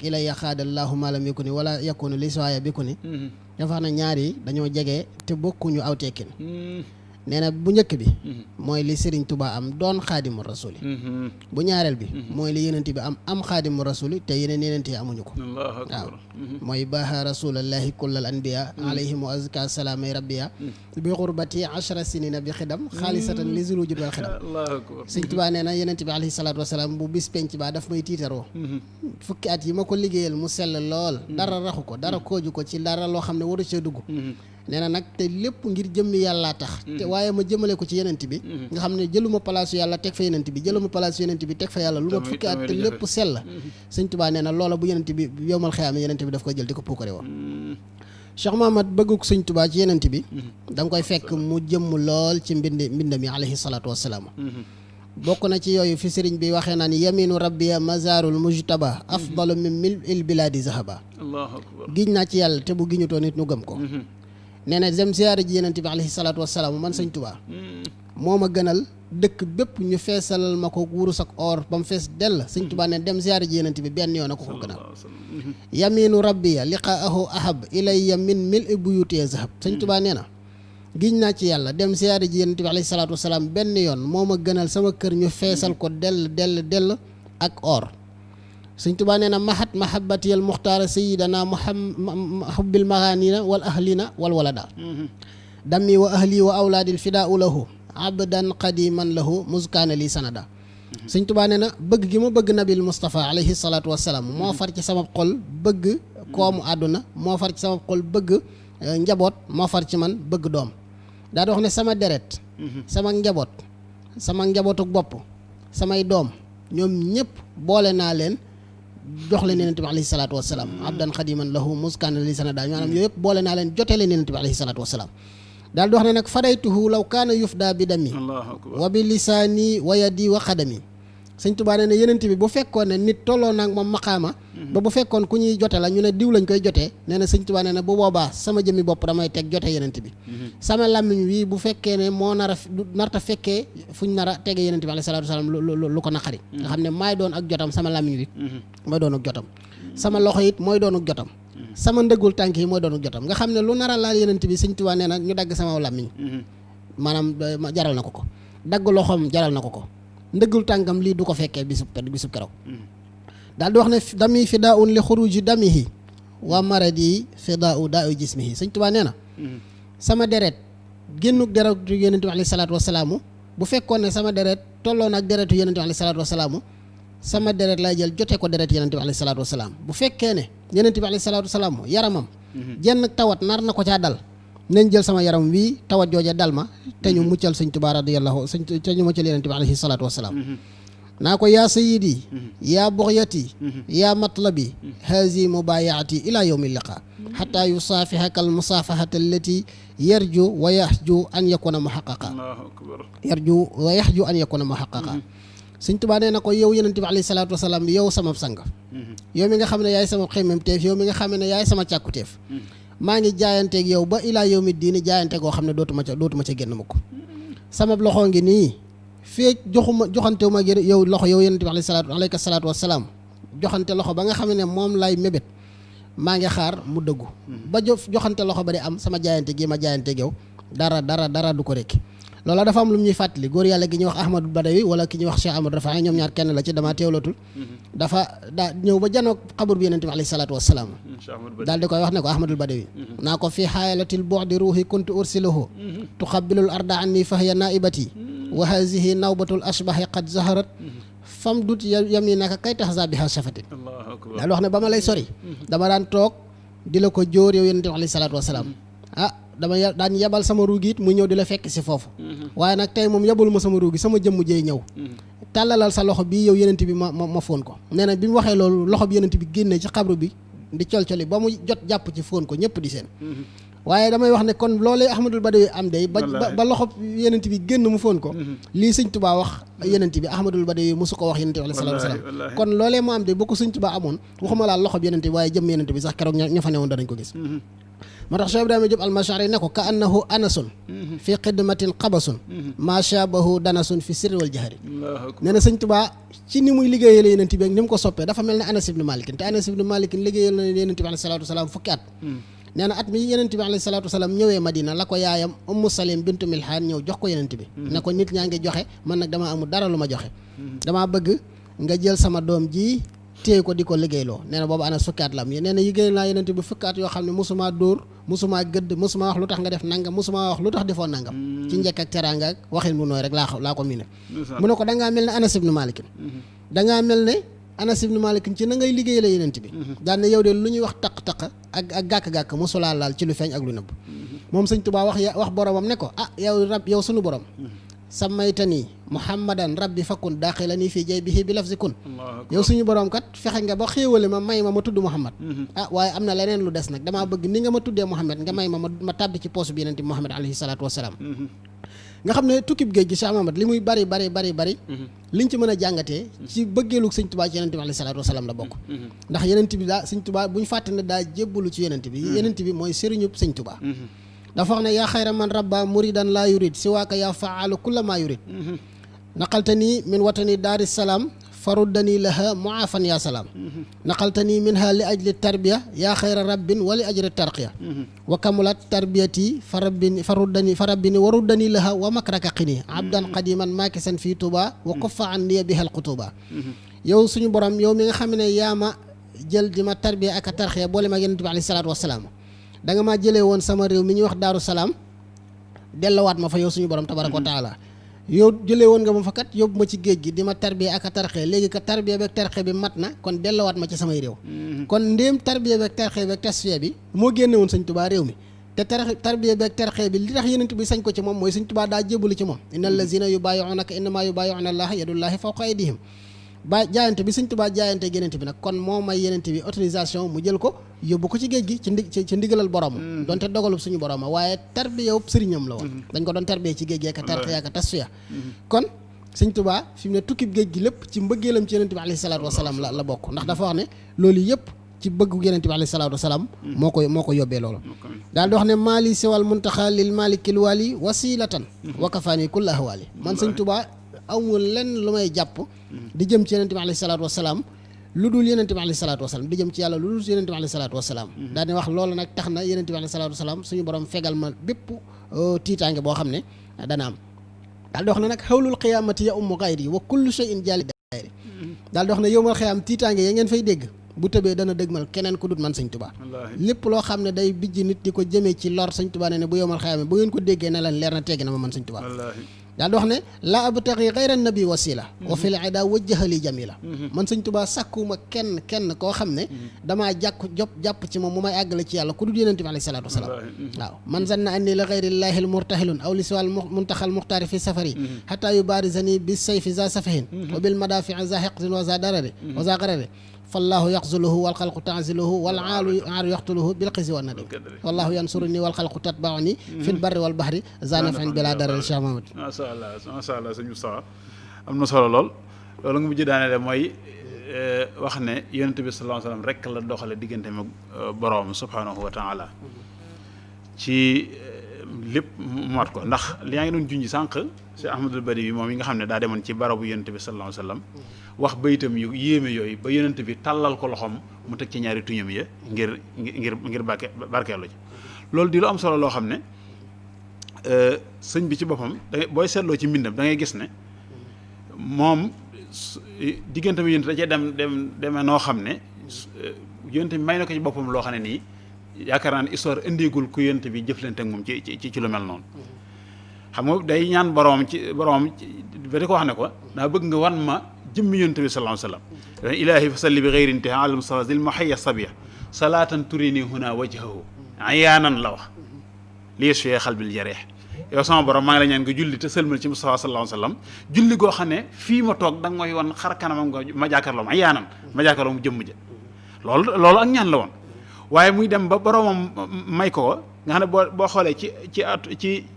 ilayya xaadallaahu maa lam yakuni wala yakunu li siwaaya bikuni dafa xam ne ñaar yi dañoo jege te bokkuñu aw tekkin nee na bu njëkk bi mooy li Serigne Touba am doon xaadimu rasuli bu ñaareel bi mooy li yenent bi am xaadimu rasuli te yeneen yenent yi amuñu ko waaw mooy baaxa rasulallahi kullal anbiya alayhim wa azka salaamay rabbiya bi xurbati ashra sinina bi xidam xaalisatan li zulu jud wal xidam Serigne Touba nee na yenent bi alayhi salaatu wasalaam bu bis penc baa daf may tiitaroo fukki at yi ma ko liggéeyal mu sell lool dara raxu ko dara kooju ko ci dara loo xam ne waru ca dugg nee na nag te lépp ngir jëmmi yàllaa tax te waaye ma jëmale ko ci yenent bi nga xam ne jëluma palaasu yàlla teg fa yenent bi jëluma palaasu yenent bi teg fa yàlla lu ma fukki at te lépp sell Sëñ Tuubaa nee na loola bu yenent bi yowmal xiyaama yenent bi daf koy jël di ko puukare woo Cheikh Mahamad bëgguk Sëñ Tuubaa ci yenent bi da nga koy fekk mu jëmm lool ci mbind mi alayhi salaatu wassalaam bokk na ci yooyu fi sëriñ bi waxee naan yaminu rabbiya mazarul mujtaba afdalu min mil il biladi zahaba giñ naa ci yàlla te bu giñutoo nit ñu gëm ko nee na dem ziyaare ji yenent bi alayhi salaatu wassalaam man Sëñ Tuubaa moo ma gënal dëkk bépp ñu feesalal ma ko wurus ak or ba mu fees dell Sëñ Tuubaa ne dem ziyaare ji yenent bi benn yoon a ko gënal yaminu rabbiya liqaahu ahab ilayya min mil i buyutee zahab Sëñ Tuubaa nee na giñ naa ci yàlla dem ziyaare ji yenent bi alayhi salaatu wassalaam benn yoon moo ma gënal sama kër ñu feesal ko dell ak or Sëñ Tuubaa nee na mahat mahabbatiyal muxtaara sayidana hubbil maxaanina wal ahlina wal walada dammi wa ahli wa awlaadil fidaau lahu abdan qadiman lahu muskaana li sanada Sëñ Tuubaa nee na bëgg gi ma bëgg nabil Mustafa alayhi salaatu wassalaam moo far ci sama xol bëgg koomu àdduna moo far ci sama xol bëgg njaboot moo far ci man bëgg doom daa di wax ne sama deret sama njaboot sama njabootuk bopp samay doom ñoom ñëpp boole naa leen jox leen yenent bi alayhi salaatu wasalaam abdan xadiman lahu muskaan li sanada maanaam yooyu yëpp boole naa leen jote leen yenent bi alayhi salaatu wasalaam daal di wax ne nag fadaytuhu law kaana yufda bi dami wa bi lisaani wa yadi wa xadami Sëñ Tuubaa nee na yenent bi bu fekkoon ne nit tolloo nag moom maqaama ba bu fekkoon ku ñuy jote la ñu ne diw lañ koy jotee nee na Sëñ Tuubaa nee na bu boobaa sama jëmmi bopp damay teg jote yenent bi sama làmmiñ wi bu fekkee ne moo narta fekkee fuñ nar a tege yenent bi alayhi salaatu wasalaam lu ko naqari nga xam ne maay doon ak jotam sama làmmiñ wi mooy doon ak jotam sama loxo it mooy doon ak jotam sama ndëggul tànk yi mooy doon ak jotam nga xam ne lu nar a laal yenent bi Sëñ Tuubaa nee na ñu dagg sama làmmiñ maanaam jaral na ko dagg loxoom jaral na ko ndëggul tànkam lii du ko fekkee bisub keroog daal di wax ne dami fidaun li xuruji damihi wa maradi fidau daa u jismihi Sëñ Tuubaa nee na sama deret génnuk deretu yonent bi alayhi salaatu wasalaamu bu fekkoon ne sama deret tolloon ak deretu yonent bi alayhi salaatu wasalaamu sama deret lay jël jote ko deret yonent bi alayhi salaatu wasalaam bu fekkee ne yonent bi alayhi salaatu wasalaamu yaramam jenn tawat nar na ko caa dal nañ jël sama yaram wii tawat jooja dal ma te ñu muccal Sëñ Tuubaa radiyallahu te ñu muccal yenent bi alayhi salaatu wasalaam naa ko yaa sayidi yaa buxyati yaa matlabi hazi mubayaati ila yawmi liqa xata yusaafihaka al musaafahata allati yarju wa yaxju an yakuna muxaqaqa an yakuna muxaqaqa Sëñ Tuubaa nee na ko yow yenent bi alayhi salaatu wasalaam yow sama sang yow mi nga xam ne yaay sama xemmemteef yow mi nga xam ne yaay sama càkkuteef maa ngi jaayanteeg yow ba ilaa yow mi diini jaayante goo xam ne dootuma ca génn mukk sama loxo ngi nii feek joxantewu ma yow loxo yow yonent bi alayka salaatu wassalaam joxante loxo ba nga xam ne moom lay mébét maa ngi xaar mu dëggu ba joxante loxo ba di am sama jaayante gi ma jaayanteeg yow dara du ko rekki loola dafa am lu ñuy fàttali góor yàlla gi ñuy wax Ahmadul Badawi wala ki ñuy wax Cheikh Amadou Rafaay ñoom ñaar kenn la ci damaa teewlatul dafa daa ñëw ba janoog xabur bi yonent bi alayhi salaatu wassalaam daal di koy wax ne ko Ahmadul Badawi naa ko fi xaayalatil bu'di ruuhi kuntu ursiluhu tuqabbilul arda anni fahiya naibati wa hazihi nawbatul ashbahi qad zaharat fam dut yaminaka kay tahza biha shafatin daal wax ne ba ma lay sori dama daan toog di la ko jóor yow yonent bi alayhi salaatu wassalaam dama daan yebal sama ruugi it mu ñëw di la fekk si foofu waaye nag tey moom yebal ma sama ruugi sama jëmm jëy ñëw tàllalal sa loxo bii yow yenent bi ma fóon ko nee na bi mu waxee loolu loxo bi yenent bi génnee ci xabru bi di col-coli ba mu jot jàpp ci fóon ko ñëpp di seen waaye damay wax ne kon loolee Ahmadul Badawi am day ba loxo yenent bi génn mu fóon ko lii Sëñ Tuubaa wax yenent bi Ahmadul Badawi mosu ko wax yenent bi alayhi salaatu wasalaam kon loolee mu am day ba ko Sëñ Tuubaa amoon waxuma laa loxo bi yenent bi waaye jëm yenent bi sax keroog ña fa newoon danañ ko gis moo tax Cheikh Ibrahima Diop al-Mashari ne ko ka annahu anasun fi xidmatin qabasun maa shabahu danasun fi sirri wal jahri nee na sëñ Tuubaa ci ni muy liggéeyal Yonent bi ak ni mu ko soppee dafa mel ne Anas ibn Malik te Anas ibn Malik liggéeyal na Yonent bi alayhi salaatu wasalaam fukki at nee na at mi Yonent bi alayhi salaatu wasalaam ñëwee Madina la ko yaayam Ummu Salim bintu Milhaan ñëw jox ko Yonent bi ne ko nit ñaa ngi joxe man nag damaa amul dara lu ma joxe damaa bëgg nga jël sama doom ji téye ko di ko liggéeyloo nee na boobu Anas fukki at la am nee na liggéey naa Yonent bi fukki at yoo xam ne mosumaa dóor mosumaa gëdd mosumaa wax lu tax nga def nangam mosumaa wax lu tax defoo nangam ci njëkk ak teraanga ak waxin bu nooy rek laa ko miine mu ne ko dangaa mel ne Anas ibn Malik dangaa mel ne Anas ibn Malik ci na ngay liggéey la Yonent bi daan ne yow de lu ñuy wax taq-taq ak gàkk-gàkk mosulaa laal ci lu feeñ ak lu nëbb moom Sëñ Tuubaa wax boromam ne ko yow sunu borom sammaytani muhammadan rabbi fakun daaxilani fii jaybihi bi lafzi kun yow suñu borom kat fexe nga ba xéewale ma may ma tudd Muhammad waaye am na leneen lu des nag damaa bëgg ni nga ma tuddee Muhammad nga may ma tàbbi ci poos bi Yonent bi Muhammad alayhi salaatu wasalaam nga xam ne tukkib géej gi Cheikh Mahamad li muy bari liñ ci mën a jàngatee ci bëggeelu Sëñ Tuubaa ci Yonent bi alayhi salaatu wasalaam la bokk ndax Yonent bi Sëñ Tuubaa bu ñu fàtte ne daa jébbalu ci Yonent bi mooy sëriñub Sëñ Tuubaa dafa wax ne yaa xayra man rabba muridan laa yurid si waaka yaa faalu kulla maa yurid naqaltani min watani daari salaam faruddani laha muafan yaa salaam naqaltani minha li ajli tarbiya yaa xayra rabbin wa li ajri tarqiya wa kamulat tarbiyati farabbini waruddani laha wa makraka qini abdan qadiman maakisan fii tuba wa kuffa an niya biha alqutuba yow suñu borom yow mi nga xam ne yaa ma jël di ma tarbiya ak a tarqiya boole ma Yonent bi alayhi salaatu wasalaam da nga maa jëlee woon sama réew mi ñuy wax Daaru Salaam dellowaat ma fa yow suñu borom tabaraka wa taala yow jëlee woon nga ma fa kat yóbbu ma ci géej gi di ma tarbiya ak a tarxee léegi ka tarbiya beeg tarxee bi mat na kon dellowaat ma ci samay réew kon ndéem tarbiya beeg tarxee beeg tasfiya bi moo génne woon Sëñ Tuubaa réew mi te tarbiya beeg tarxee bi li tax Yonent bi sañ ko ci moom mooy Sëñ Tuubaa daa jébbalu ci moom innal lazina yubaayi'unaka innamaa yubaayi'una Allaaha yadullaahi fawqa aydihim jaayante bi Sëñ Tuubaa jaayante Yonent bi nag kon moo may Yonent bi autorisation mu jël ko yóbbu ko ci géej gi ci ndigalal borom donte dogalub suñu borom waaye tarbiya sëriñam la woon dañ ko doon tarbiya ci géej gi ak tarxiya ak tasfiya kon Sëñ Tuubaa fi mu ne tukkib géej gi lépp ci mbëggeelam ci Yonent bi alayhi salaatu wasalaam la bokk ndax dafa wax ne loolu yëpp ci bëggu Yonent bi alayhi salaatu wasalaam moo ko yóbbee loolu daal di wax ne maali siwal muntaxa lil malikil wali wasilatan wakafaani kulla ahwali man Sëñ Tuubaa amul lenn lu may jàpp di jëm ci Yonent bi alayhi salaatu wasalaam lu dul Yonent bi alayhi salaatu wasalaam di jëm ci yàlla lu dul Yonent bi alayhi salaatu wasalaam daal di wax loolu nag tax na Yonent bi alayhi salaatu wasalaam suñu borom fegal ma bépp tiitaange boo xam ne dana am daal di wax ne nag xawlul qiyaamati ya ummu xayri wa kullu shay'in jaali dayri daal di wax ne yowmal xiyaam tiitaange ya ngeen fay dégg bu tëbee dana dëgmal keneen ku dut man Sëñ Tuubaa lépp loo xam ne day bijj nit di ko jëmee ci lor Sëñ Tuubaa ne bu yowmal xiyaam bu ngeen ko déggee ne leen leer na teggi na ma man Sëñ Tuubaa daal di wax ne laa abtaghi ghayra nabi wasila wa fil ida wajjahali jamila man Sëñ Tuubaa sàkkuma kenn koo xam ne damaa jàpp ci moom mu may àggale ci yàlla ku dul Yonent bi alayhi salaatu wasalaam waaw man zanna anni li ghayrillahi al murtahilun aw li siwal muntaxal muxtaari fi safari hatta yubarizani bi sayfi za safahin wa bil madafi za hiqzin wa za darari wa za qarari fallahu yaxzuluhu wal xalqu tanziluhu wal aaru yaxtuluhu bil xisi wa nadi wallahu yansuruni wal xalqu tatbauni fil barri wal bahri zanafin bila darar Cheikh Mahamad masha Allah sëñ Moustapha am na solo loolu nga mujj daanele mooy wax ne Yonent bi sallallahu alayhi wa sallam rek la doxale diggante mag boroom subhanahu wa taala ci lépp mat ko ndax li yaa ngi doon junj sànq si Ahmadul Bari bi moom yi nga xam ne daa demoon ci barabu Yonent bi sallallahu alayhi wa sallam wax bayitam yu yéeme yooyu ba Yonent bi tàllal ko loxoom mu teg ci ñaari tuñam ya ngir barkeelu ci loolu di lu am solo loo xam ne sëñ bi ci boppam booy seetloo ci mbindam da ngay gis ne moom diggante bi Yonent da cee demee noo xam ne Yonent bi may na ko ci boppam loo xam ne nii yaakaar naa ne histoire indeegul ku Yonent bi jëflante ak moom ci lu mel noonu xam nga day ñaan boroom ba di ko wax ne ko daa bëgg nga wan ma jëmmi Yonent bi sallallahu alayhi wa sallam ilaahi fa salli bi ghayri intihaa ala mustafa zil mahayya sabiya salaatan turini huna wajhahu ayaanan la wax li yashfi xalbil jareex yow sama borom maa ngi la ñaan nga julli te sëlmal ci Mustafa sallallahu alayhi wa sallam julli goo xam ne fii ma toog da nga mooy wan xar kanamam nga ma jàkkaarloo ayaanan ma jàkkaarloo mu jëmm ja loolu ak ñaan la woon waaye muy dem ba boromam may ko nga xam ne boo xoolee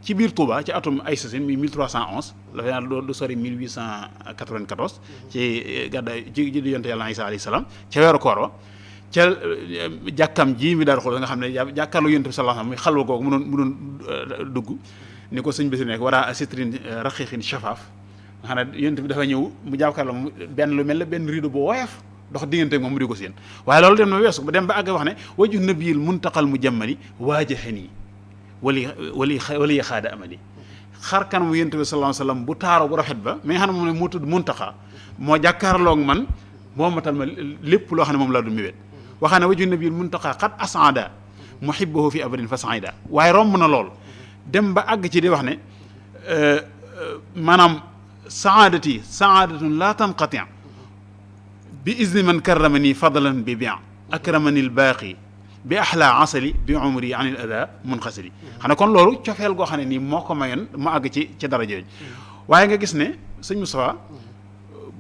ci biir Touba ci atum ay sasin mi 1311 la fa du sori 1894 ci gàddaay ci di yonte yàlla Isa alayhi salaam ca weeru koor wa ca jàkkam ji mi daal xool nga xam ne jàkkaarloo yonent bi sallallahu alayhi wasallam muy xalwa googu mu doon dugg ni ko sëñ Basiru nekk waraa asitrin raqiqin shafaaf nga xam ne yonent bi dafa ñëw mu jàkkaarloo mu benn lu mel ne benn rideau bu woyof dox diggante moom mu di ko seen waaye loolu dem na weesu ba dem ba àgg wax ne waju nabiyil muntaqal mujammali waajahani wali xaada amali xar kanam yonent bi sallallahu alayhi wasallam bu taaro bu rafet ba mi nga xam ne moom ne moo tudd muntaqa moo jàkkaarloog man moo matal ma lépp loo xam ne moom laa du mi wet waxaa ne waju nabiyil muntaqa xat asada muhibbahu fi abadin fa saida waaye romb na lool dem ba àgg ci di wax ne maanaam saadatun la tanqati bi izni man karramani fadlan bi bien akramani albaaqi bi ahla asali bi umri an il ada munxasili xam ne kon loolu cofeel goo xam ne nii moo ko mayoon mu àgg ci dara jooju waaye nga gis ne sëñ Moustapha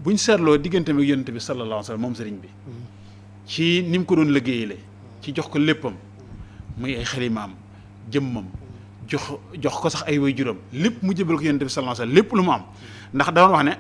buñ seetloo diggante ak yonent bi sallallahu alayhi wa sallam moom sëriñ bi ci ni mu ko doon liggéeyale ci jox ko léppam muy ay xalimaam jëmmam jox ko sax ay way juróom lépp mu jëbal ko yonent bi sallallahu alayhi wa sallam lépp lu mu am ndax da doon wax ne